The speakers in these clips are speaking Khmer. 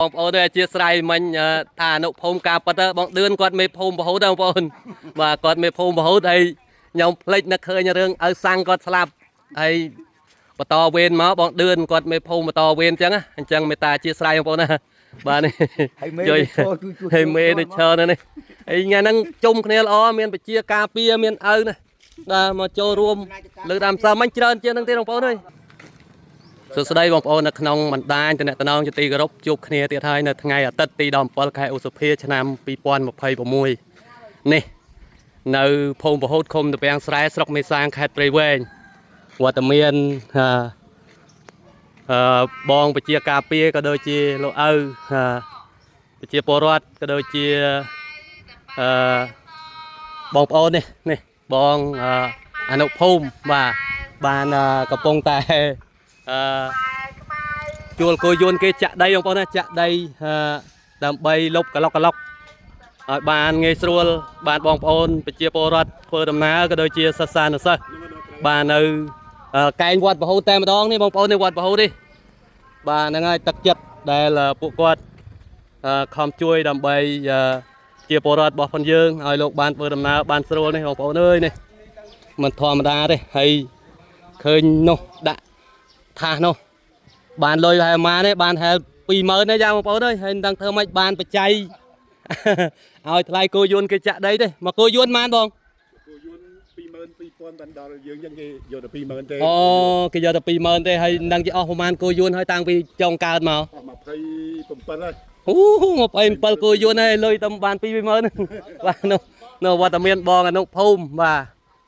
បងប្អូនអើយអធិស្ឋានមិញថាអនុភូមិការប៉ិតបងឌឿនគាត់មេភូមិពហុដែរបងប្អូនបាទគាត់មេភូមិពហុហើយខ្ញុំភ្លេចនឹកឃើញរឿងឪសាំងគាត់ស្លាប់ហើយបន្តវេនមកបងឌឿនគាត់មេភូមិបន្តវេនអញ្ចឹងណាអញ្ចឹងមេត្តាអធិស្ឋានបងប្អូនណាបាទនេះ ហើយមេ ជួយ នេះឈរជួយជួយ ហើយមេនេះឈរនៅនេះហើយថ្ងៃហ្នឹងជុំគ្នាល្អមានពជាការពារមានឪណាបាទមកចូលរួមលើកដើមសើមិញច្រើនជាងហ្នឹងទៀតបងប្អូនអើយ សួស្តីបងប្អូននៅក្នុងបណ្ដាញតំណតំណងជាទីគោរពជួបគ្នាទៀតហើយនៅថ្ងៃអាទិត្យទី17ខែឧសភាឆ្នាំ2026នេះនៅភូមិពហុតឃុំតាពាំងស្រែស្រុកមេសាងខេត្តព្រៃវែងវត្តមានអឺអឺបងពជាការពារក៏ដូចជាលោកឪអឺប្រជាពលរដ្ឋក៏ដូចជាអឺបងប្អូននេះនេះបងអឺអនុភូមិបាទបានកំពុងតែអឺ ជួលគោយន្តគេចាក់ដីបងប្អូនណាចាក់ដីអឺដើម្បីលុបក្លុកក្លុកឲ្យបានងាយស្រួល បានបងប្អូនប្រជាពលរដ្ឋធ្វើដំណើរក៏ដូចជាសិស្សានុសិស្សបាទនៅកែងវត្តពហុតែម្ដងនេះបងប្អូននេះវត្តពហុនេះបាទហ្នឹងហើយទឹកចិត្តដែលពួកគាត់ខំជួយដើម្បីជាពលរដ្ឋរបស់ផងយើងឲ្យលោកបានធ្វើដំណើរបានស្រួលនេះបងប្អូនអើយនេះមិនធម្មតាទេហើយឃើញនោះដាក់ថាសនោះ បានលុយហើយម៉ានេះបានហែល20000ទេយ៉ាងបងប្អូនអើយហើយមិនដឹងធ្វើម៉េចបានបច្ច័យ ឲ្យថ្លៃគោយន្តគេចាក់ដីទេមកគោយន្តម៉ានបង គោយន្ត22000បានដល់យើងចឹងគេយកតែ20000ទេ អូគេយកតែ20000ទេហើយមិនដឹងជាអស់ប្រហែលគោយន្តហើយតាំងពីចុងកើតមក អស់27ហើយ អូ27គោយន្តហើយលុយតែបាន20000 បាទនោះនៅវត្តមានបងអនុភូមិបាទ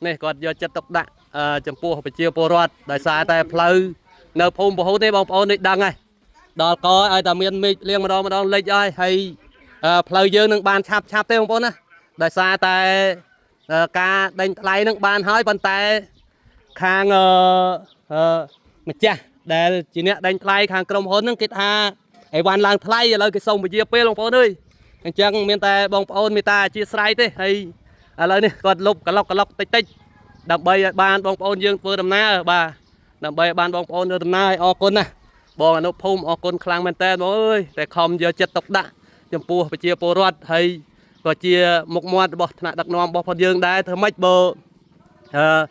នេះគាត់យកចិត្តទុកដាក់ចំពោះប្រជាពលរដ្ឋដោយសារតែផ្លូវនៅភូមិពហុទេបងប្អូននេះដឹងហើយដល់កឲ្យតែមានមេឃលៀងម្ដងម្ដងលិចហើយហើយផ្លូវយើងនឹងបានឆាប់ឆាប់ទេបងប្អូនណាដោយសារតែការដេញថ្លៃនឹងបានហើយប៉ុន្តែខាងអឺម្ចាស់ដែលជាអ្នកដេញថ្លៃខាងក្រុមហ៊ុនហ្នឹងគេថាអីវ៉ាន់ឡើងថ្លៃឥឡូវគេសុំពជាពេលបងប្អូនអើយអញ្ចឹងមានតែបងប្អូនមេត្តាអធិស្ឋានទេហើយឥឡូវនេះគាត់លុបក្លុកក្លុកតិចតិចដើម្បីឲ្យបានបងប្អូនយើងធ្វើដំណើរបាទដើម្បីឲ្យបានបងប្អូនធ្វើដំណើរឲ្យអរគុណណាបងអនុភូមិអរគុណខ្លាំងមែនតើបងអើយតែខំយកចិត្តទុកដាក់ចំពោះប្រជាពលរដ្ឋហើយក៏ជាមុខមាត់របស់ថ្នាក់ដឹកនាំរបស់ផងយើងដែរធ្វើម៉េចបើអឺ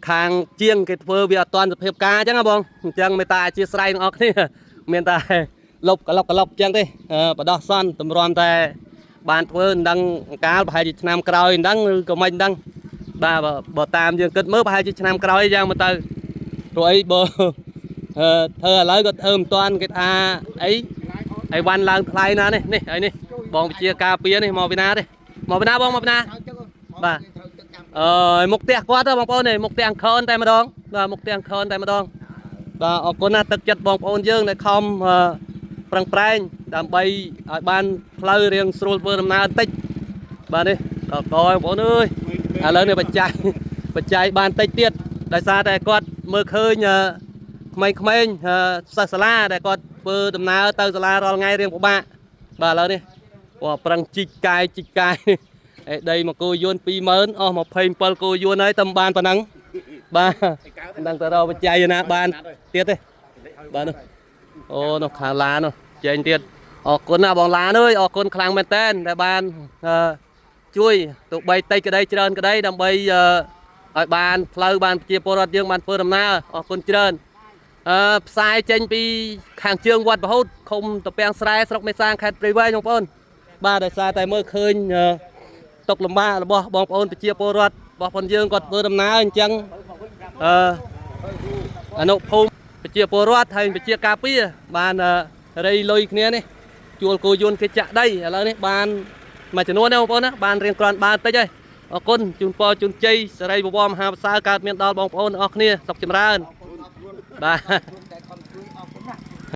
ខាងជាងគេធ្វើវាអត់ទាន់សភាពការអញ្ចឹងណាបងអញ្ចឹងមេត្តាអធិស្ឋានទាំងអស់គ្នាមានតែលុបក្លុកក្លុកអញ្ចឹងទេបដោះសន់តម្រាំតែបានធ្វើមិនដឹងកាលប្រហែលជាឆ្នាំក្រោយមិនដឹងឬក៏មិនដឹងបាទបើតាមយើងគិតមើលប្រហែលជាឆ្នាំក្រោយយ៉ាងមកទៅព្រោះអីបើធ្វើឥឡូវក៏ធ្វើមិនទាន់គេថាអីអីវ៉ាន់ឡើងថ្លៃណានេះនេះអីនេះបងវិជាការពារនេះមកពីណាទេមកពីណាបងមកពីណាបាទអឺមុខផ្ទះគាត់បងប្អូននេះមុខផ្ទះអង្គនតែម្ដងបាទមុខផ្ទះអង្គនតែម្ដងបាទអរគុណណាស់ទឹកចិត្តបងប្អូនយើងដែលខំប្រឹងប្រែងដើម្បីឲ្យបានផ្លូវរៀងស្រួលធ្វើដំណើរបន្តិចបាទនេះដល់កបងប្អូនអើយឥឡូវនេះបច្ច័យបច្ច័យបានតិចទៀតដោយសារតែគាត់មើលឃើញក្មេងៗសិស្សសាលាដែលគាត់ធ្វើដំណើរទៅសាលារាល់ថ្ងៃរៀងពិបាកបាទឥឡូវនេះគាត់ប្រឹងជីកកាយជីកកាយអេដីមកគោយន្ត20000អស់27គោយន្តហើយតែបានប៉ុណ្ណឹងបាទមិនដឹងទៅរកបច្ច័យណាបានទៀតទេបាទនោះអូនោះខាងឡាននោះចេញទៀតអរគុណណាបងឡានអើយអរគុណខ្លាំងមែនតើដែលបានជួយទោះបីតិចក្តីច្រើនក្តីដើម្បីឲ្យបានផ្លូវបានប្រជាពលរដ្ឋយើងបានធ្វើដំណើរអរគុណច្រើនអឺផ្សាយចេញពីខាងជើងវត្តពហុតឃុំតាពាំងស្រែស្រុកមេសាងខេត្តព្រៃវែងបងប្អូនបាទដោយសារតែមើលឃើញទុកលំបាករបស់បងប្អូនប្រជាពលរដ្ឋរបស់ផងយើងគាត់ធ្វើដំណើរអញ្ចឹងអឺអនុភូមិប្រជាពលរដ្ឋហើយប្រជាការពារបានរៃលុយគ្នានេះជួលគោយន្តគេចាក់ដីឥឡូវនេះបានមួយចំនួនណាបងប្អូនណាបានរៀងក្រាន់បានតិចហើយអរគុណជូនពរជូនជ័យសេរីបវរមហាប្រសើរកើតមានដល់បងប្អូនអស់គ្នាសុខចម្រើនបាទ